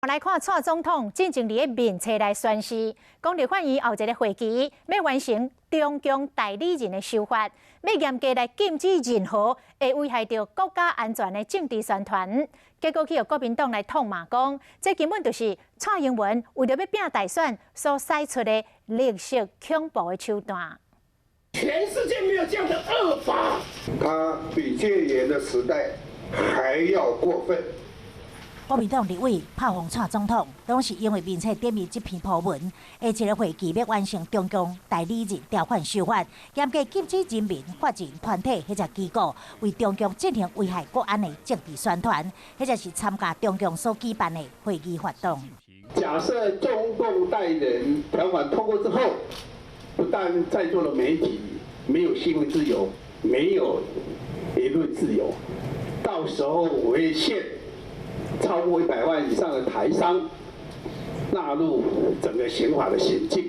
來看蔡總統進前佇咧面冊來宣示，講立法院後一个會期欲完成中共代理人的修法，欲嚴格來禁止任何會危害著國家安全的政治宣傳。結果去予國民黨來痛罵講，這根本就是蔡英文為著欲拚大選所使出的綠色恐怖的手段。全世界沒有這樣的惡法，他比戒嚴的時代還要過分。國民黨立委炮轟蔡總統，攏是因為面冊頂面這篇鋪文，下一个會期欲完成中共代理人條款修法，嚴格禁止人民、法人、團體或者機構為中共進行危害國安的政治宣傳，或者是參加中共所舉辦的會議活動。假設中共代理人條款通過之後，不但在座的媒體沒有新聞自由，沒有言論自由，到時候我會限超過100萬以上的台商納入整個刑法的行徑。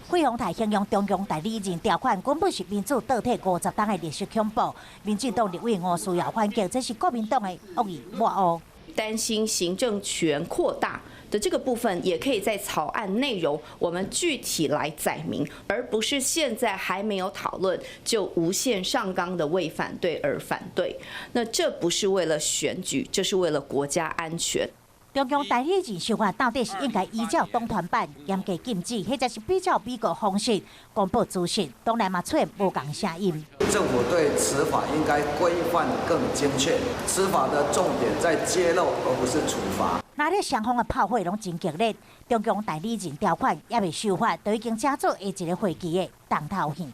費鴻泰形容中共代理人條款根本是民主倒退50冬的歷史恐怖。民進黨立委吳思瑤反擊，這是國民黨的惡意抹烏。擔心行政權擴大的這個部分，也可以在草案內容我們具體來載明，而不是現在還沒有討論就無限上綱的為反對而反對。那這不是為了選舉，這是為了國家安全。中共代理人修法到底是應該依照黨團版嚴格禁止，或者是比照美國方式公布資訊？當然嘛出現無仝聲音。政府對此法應該規範更精確，此法的重點在揭露，而不是處罰。那咧雙方的炮火攏真激烈，中共代理人條款猶未修法，就已經成做下一个會期的重頭戲。